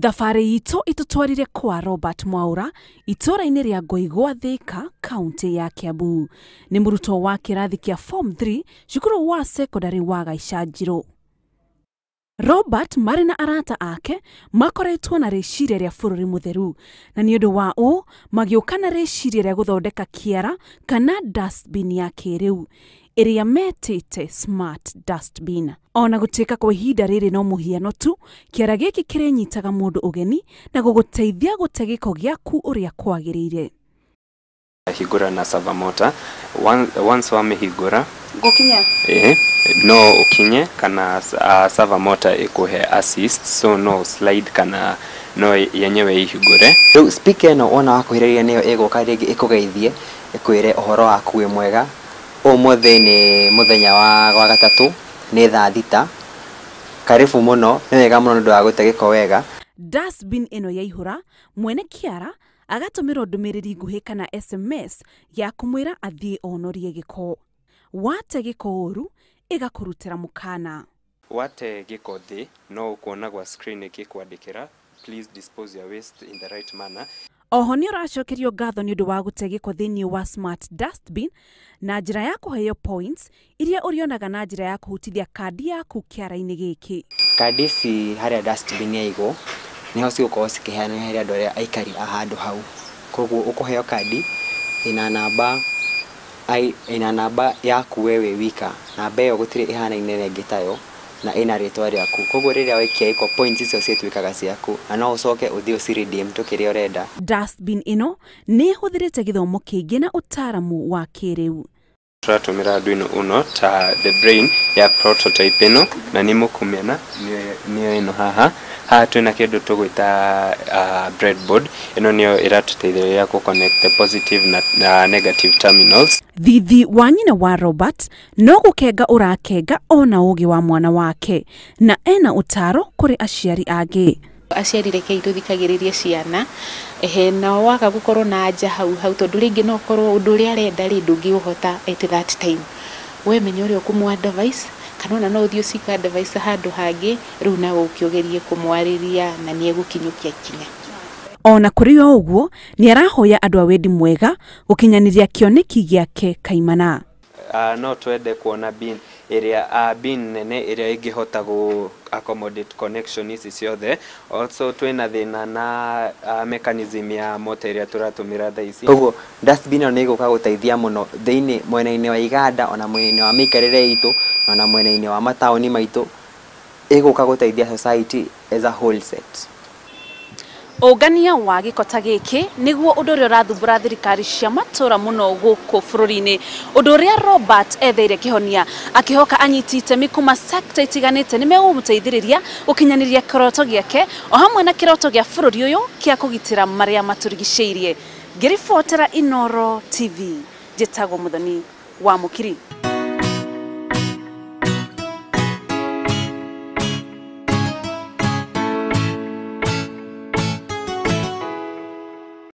Thabarĩ itũ ĩtũtwarire kwa Robert Mwaura itũũra-inĩ rĩa Ngoigwa, Thika, kaunti ya Kiambu. Nĩ mũrutwo wa kĩrathi kĩa form 3 cukuru wa secondary wa Gaicanjirũ. Robert marĩ na arata ake makoretwo na rĩciria rĩa bũrũri mũtheru, na nĩ ũndũ wa ũũ magĩũka na rĩciria rĩa gũthondeka kĩara kana dustbin ya kĩrĩu ĩrĩa metĩte smart dustbin. Ona gũtuĩka kwa ihinda rĩrĩ no mũhiano tu, kĩara gĩkĩ kĩrĩnyitaga mũndũ ũgeni na gũgũteithia gũte gĩko gĩaku ũrĩa kwagĩrĩire. Hingũra na servo motor. Once wamĩhingũra, Ngũkinya. No ũkinye kana servo motor ĩkũhe assist, so no slide kana no yenyewe ihingũre. Rĩu speaker ĩno wona wakuhĩrĩria nĩyo ĩgũka rĩngĩ ĩkũgeithie, ĩkwĩre ũhoro waku wĩ mwega, ũmũthĩ nĩ mũthenya wa gatatũ, nĩ thaa 6, karibu mũno, nĩ wega mũno nĩ ũndũ wa gũte gĩko wega. Dustbin ĩno yaihũra, mwene kĩara agatũmĩrwo ndũmĩrĩri nguhĩ kana SMS ya kũmwĩra athiĩ onorie gĩko. Wate gĩko ũru ĩgakũrutĩra mũkana. Wate gĩko thĩ, no ũkuona gwa screen ĩgĩkwandĩkĩra, "Please dispose your waste in the right manner." Oho nĩ ũracokerio ngatho nĩ ũndũ wa gũte gĩko thĩinĩ wa smart dustbin na njĩra ya kũheo points iria ũrĩonaga na njĩra ya kũhutithia kandi yaku kĩara-inĩ gĩkĩ. Kandi ici harĩa dustbin yaigwo nĩho cigũkorwo cikĩheanwo harĩ andũ arĩa aikari a handũ hau. Koguo ũkũheo kandi ĩna namba yaku we wĩ wika, namba ĩyo gũtirĩ ĩhanaine na ĩngĩ tayo, na ĩna rĩtwa rĩaku. Koguo rĩrĩa waikia gĩko, points icio cituĩkaga ciaku na no ũcoke ũthiĩ ũci redeem to kĩrĩa ũrenda. Dustbin ĩno nĩ ĩhũthĩrĩte gĩthomo kĩingĩ na ũtaaramu wa kĩrĩu. Tũratũmĩra Arduino Uno ta the brain ya prototype ĩno, na nĩ mũkũmĩona nĩyo ĩno haha. Haha twĩna kĩndũ tũgwĩta breadboard. Ĩno nĩyo ĩratũteithĩrĩria kũ connect the positive na negative terminals. Thithi wa nyina wa Robert no gũkenga ũrakenga ona ũgĩ wa mwana wake, na ena ũtaro kũrĩ aciari angĩ. Aciari, rekei tũthikagĩrĩrie ciana. Ehe, nao waga gũkorwo na anja hau hau, tondũ rĩngĩ no ũkorwo ũndũ ũrĩa arenda rĩ ndũngĩũhota at that time, we menya ũrĩa ũkũmũ advice, kana ona no ũthiĩ ũcika advice handũ hangĩ. Rĩu nawe ũke ũgerie kũmwarĩria na nĩ egũkinyũkia ikinya. Ona kũrĩ o ũguo, nĩ arahoya andũ a wendi mwega gũkinyanĩria kĩoneki gĩake kaimana. No twende kuona bin ĩrĩa bin nene ĩrĩa ĩngĩhota gũ accommodate connection ici ciothe. Also twĩna thĩna na mechanism ya mota ĩrĩa tũratũmĩra thaa ici. Koguo dustbin ĩno nĩ ĩgũka gũteithia mũno thĩinĩ mwena-inĩ wa iganda, ona mwena-inĩ wa mĩikarĩre itũ, ona mwena-inĩ wa mataũni maitũ. Ĩgũka gũteithia society as a whole set. Ũngania wa gĩko ta gĩkĩ nĩguo ũndũ ũrĩa ũrathumbũra thirikari cia matũra mũno gũkũ bũrũri-inĩ, ũndũ ũrĩa Robert etheire kĩhonia akĩhoka anyiti itemi kuma sector itiganĩte nĩ megũmũteithĩrĩria gũkinyanĩria kĩroto gĩake o hamwe na kĩroto gĩa bũrũri ũyũ kĩa kũgitĩra marĩa matũrigicĩirie. Ngĩribotera Inoro TV, njĩtagwo Mũthoni wa Mũkiri.